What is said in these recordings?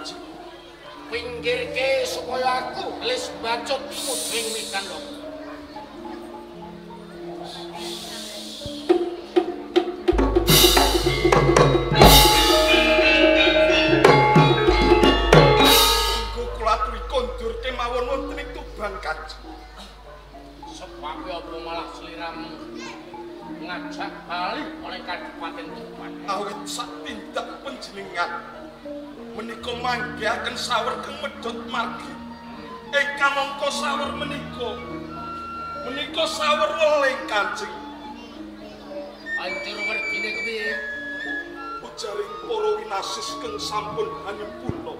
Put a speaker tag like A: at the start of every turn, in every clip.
A: Kanjeng.
B: Pinggirke supaya aku lis bacut muding mikan lho.
A: Engko kula aturi kondur kemawon wonten ing Tuban Kanjeng.
B: Sebabe apa malah sliramu ngajak bali oleh Kadipaten Tuban?
A: Awit sak tindak panjenengan menika manggihaken sawer keng medhot margi. Ing kamangka sawer menika menika sawer weling Kanjeng.
B: Banjur werdine kepiye?
A: Ujaring para winasis keng sampun hanyempurna.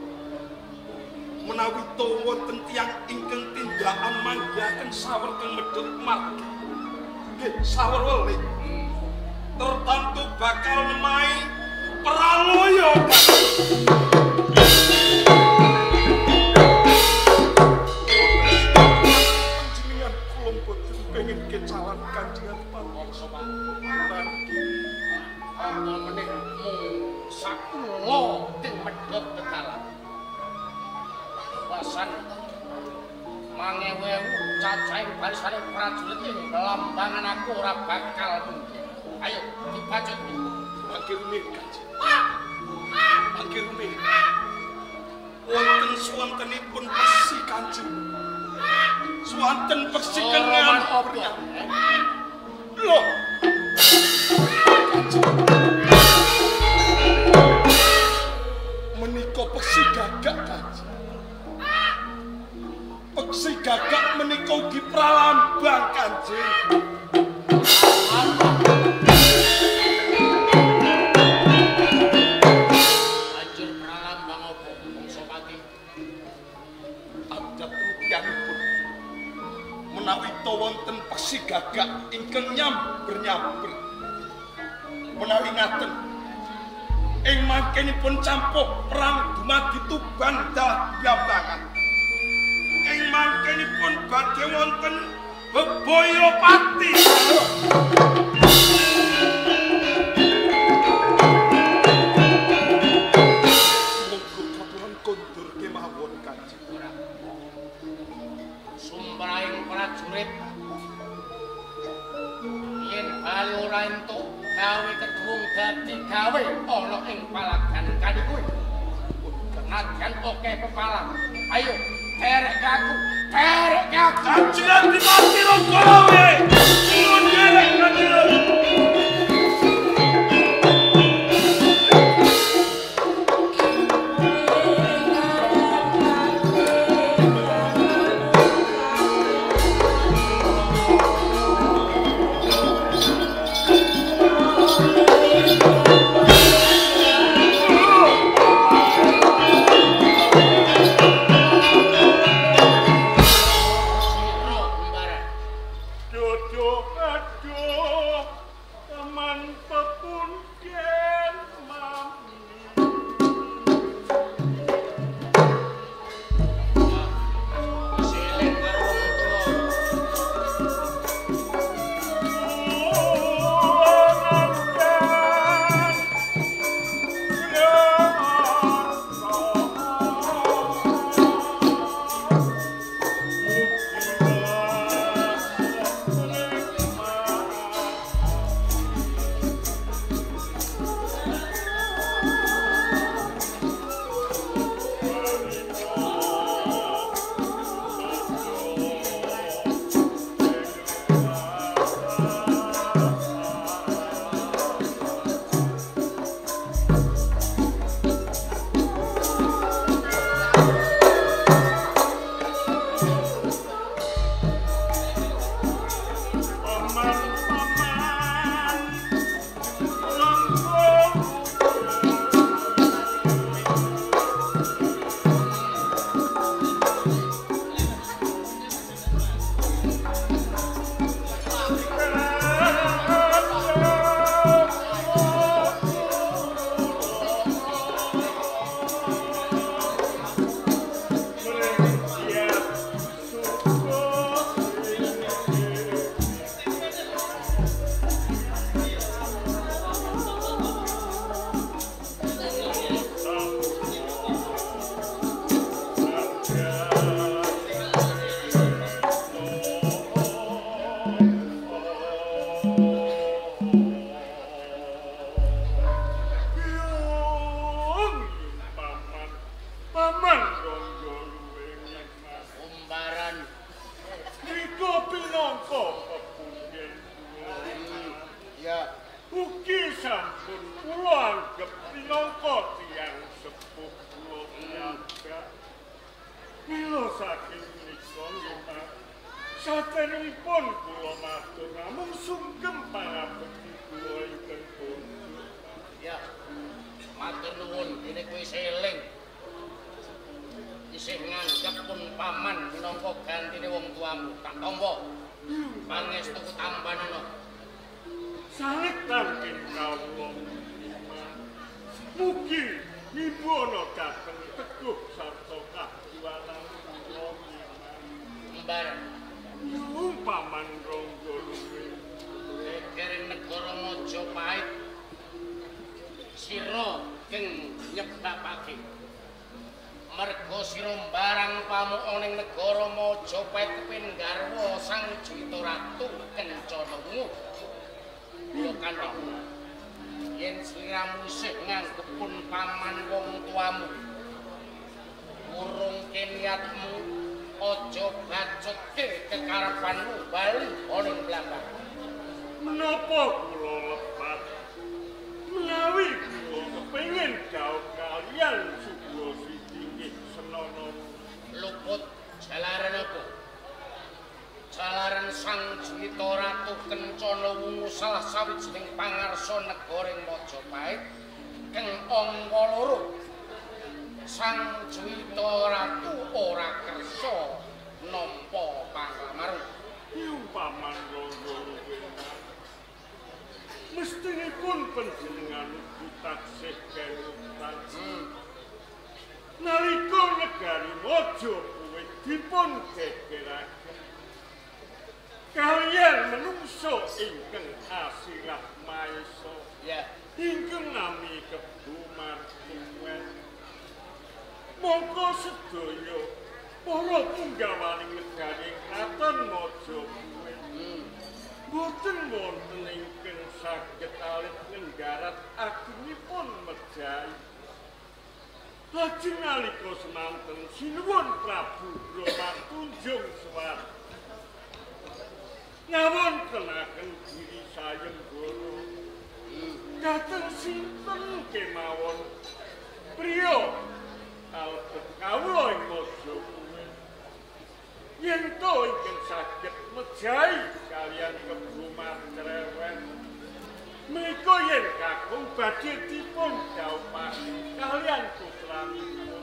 A: Menawi to wonten tiyang ingkang tindakan manggihaken sawer keng medhot margi. Nggih, sawer weling. Tertentu bakal nemahi pralaya. Panjenengan kula mboten pengin kecalan Kanjeng Adipati.
B: Apa meneh mung sakula ting medhot tedalan. Wasan mangewu-ewu cacahing barisane prajurit ing lambangan aku ora bakal mungkin. Ayo dibacut.
A: Mangke rumiyin Kanjeng. Mangke rumiyin. Wonten suwantenipun peksi Kanjeng. Suwanten peksi kenyan
B: apa?
A: Loh. Kanjeng. Menika peksi gagak Kanjeng. Peksi gagak menika ugi pralambang Kanjeng.
B: Banjur pralambang apa Bangsapati?
A: Adat rupiahipun menawi to wonten peksi gagak ingkang nyamber-nyamber. Menawi ngaten ing mangkenipun campuh perang dumadi Tuban dalah Blambangan. Ing mangkenipun badhe wonten bebaya pati. Monggo katuran kondur kemawon Kanjeng.
B: Ora. Sumrahing prajurit yen bali ora entuk gawe keduwung dadi gawe ana ing palagan kali kuwi. Nadyan akeh pepalang. Ayo derek aku, derek aku.
A: Kanjeng Adipati Ranggalawe. Nyuwun derek Kanjeng.
B: Sira Umbara.
A: Dodo aduh. Saderengipun kula matur namung sungkem pangabekti kula ingkang bojo.
B: Ya. Matur nuwun dene kowe eling. Isih nganggep pun paman minangka gantine wong tuamu. Tak tampa. Pangestuku tampanana.
A: Sanget tangken kawula. Mugi nimbana dhateng teguh sarta kajuwanan kula.
B: Mbar.
A: Nyuwun Paman Rangga Luwih.
B: Gegering negara Majapahit sira keng nyebabake. Merga sira mbarang pamuka ning negara Majapahit kepengin garwa Sang Juwita Ratu Kencana Wungu. Kula kandhani yen sliramu isih nganggep pun paman wong tuamu, urungke niatmu aja bacutke kekarepanmu bali ana ing Blambang.
A: Menapa kula lepat? Menawi kula kepengin dhaup kaliyan Sugra Siti nggih senana.
B: Luput jalaran apa? Jalaran Sang Juwita Ratu Kencana Wungu salah sawijining pangarsa negara ing Majapahit keng angka loro. Sang Juwita Ratu ora kersa nampa panglamaru.
A: Yung Paman Rangga Luwih. Mestinipun panjenengan ugi taksih kemutan. Nalika negari Majapahit dipun gegeraken kaliyan menungso ingkang asirah maesa.
B: Ya,
A: ingkang nami Kebu Martuwen. Mongko sedaya para punggawaning negari Kraton Majapahit boten wonten ingkang saged alit nggarat agungipun mejahi. Lajeng nalika semanten sinuwun Prabu Brahma Tunjung Swarga ngawontenaken diri sayembara dhateng sinten kemawon priya kalebet kawula ing Majapahit yen to ingkang saged mejahi kaliyan Kebu Martrewen. Menika yen kakung badhe dipun dhawuhaken kaliyan putranipun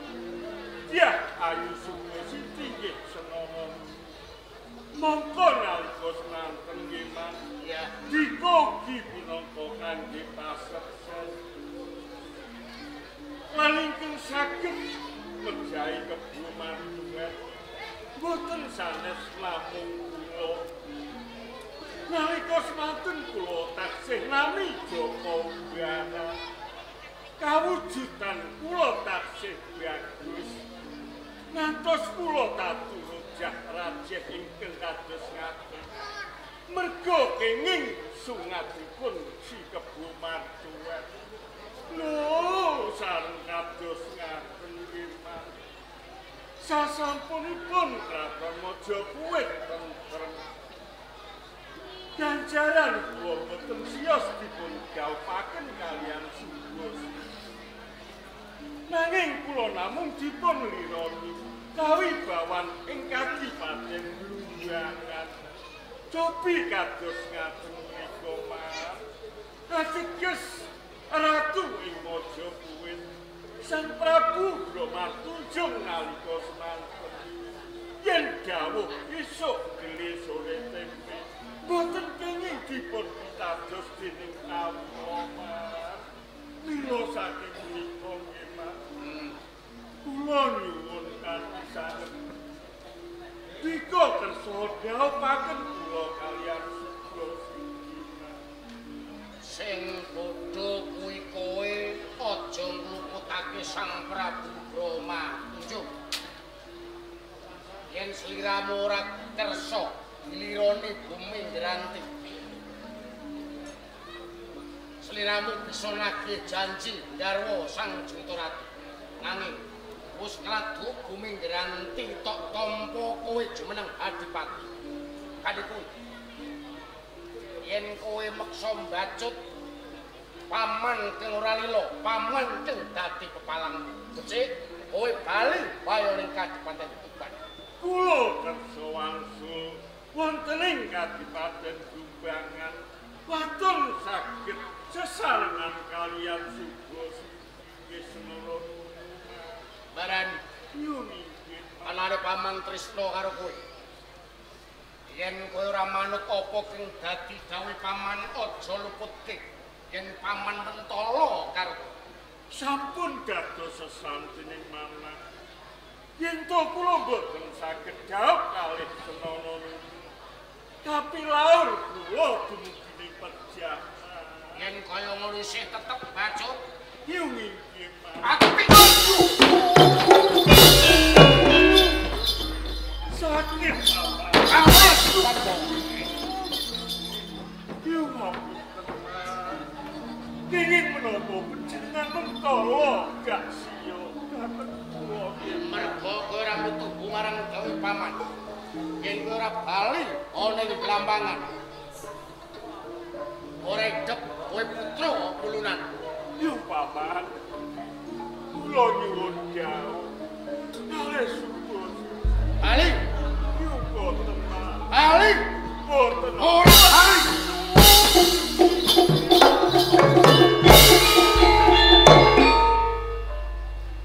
A: Dyah Ayu Sugra Siti nggih senana. Mongko nalika semanten nggih Mas,
B: ya
A: dika ugi pinangka kangge paseksen lan ingkang saged mejahi Kebu Martuwen boten sanes namung kula. Nalika semanten kula taksih nami Jaka Umbara, kawujudan kula taksih bagus ngantos kula taturujah rajeh ingkang kados ngaten. Merga kenging sungatipun si Kebu Martuwen. Lho, sareng kados ngaten nggih Mas. Sasampunipun Kraton Majapahit tentrem, ganjaran kula boten siyos dipun dhawuhaken kaliyan Sugra Siti. Nanging kula namung dipun lironi kawibawan ing kadipaten Blumbangan. Cobi kados ngaten menika Mas. Ateges ratu ing Majapahit Sang Prabu Brahma Tunjung nalika semanten yen dawuh esuk gele sore tempe boten kenging dipun pitados dening kawula Mas. Mila saking menika nggih Mas, kula nyuwun kanthi sanget dika kersa dhawuhaken kula kaliyan Sugra Siti.
B: Sing bodho kuwi kowe aja ngluputake Sang Prabu Brahma Tunjung. Yen sliramu ora kersa dilironi bumi ngranti, sliramu bisa nagih janji garwa Sang Juwita Ratu. Nanging wis kladuk bumi ngranti tok tampa kowe jumeneng adipati. Kadhiku yen kowe meksa mbacut paman kang ora lila, paman kang dadi pepalangmu. Becik kowe bali wayo ning kadipaten Tuban.
A: Kula kersa wangsul Wonten ing Kadipaten Jumbangan waton saged sesarengan kaliyan Suba Suci Semara.
B: Baran
A: nyuwun inggih
B: anane paman tresna karo kowe. Yen kowe ora manut apa kang dadi dawuh paman aja luputke. Yen paman mentala karo
A: sampun dados sesantining manah. Yen to kula mboten saged dhaup kalih Senana Nunu. Tapi laur kula dumugi ing pejah.
B: Yen kaya ngono isih tetep bacut.
A: Nyuwun inggih
B: Apik.
A: Sakit paman. Kenging menapa panjenengan mentala gak siya dhateng kula.
B: Merga kowe ora mutuhu marang dawuh paman. Yen kowe ora bali ana ing Blambangan. Ora idep kowe putra pulunan.
A: Yuh paman. Kula nyuwun jauh. Kalih Suba.
B: Bali.
A: Yuh boten paman.
B: Bali.
A: Boten.
B: Ora bali.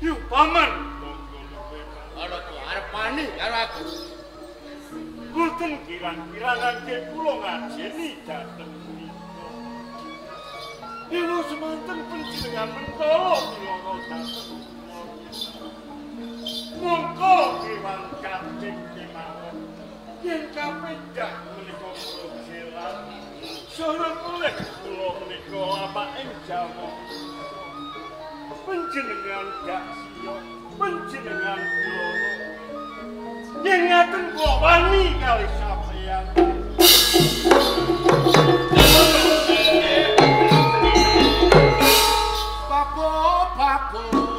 A: Yuh paman, monggo luwe
B: ana ku arep wani karo aku.
A: Boten kirang-kirangake kula ngajeni dhateng punika. Dene semanten panjenengan mentala milana dhateng kula. Monggo kewan kancing kemawon. Yen kapendhak menika kula jelas. Sorong oleh kula menika lapaking jamu. Panjenengan gak siya, panjenengan pilana. Yen ngaten kula wani kalih sampeyan.
B: Babo, babo.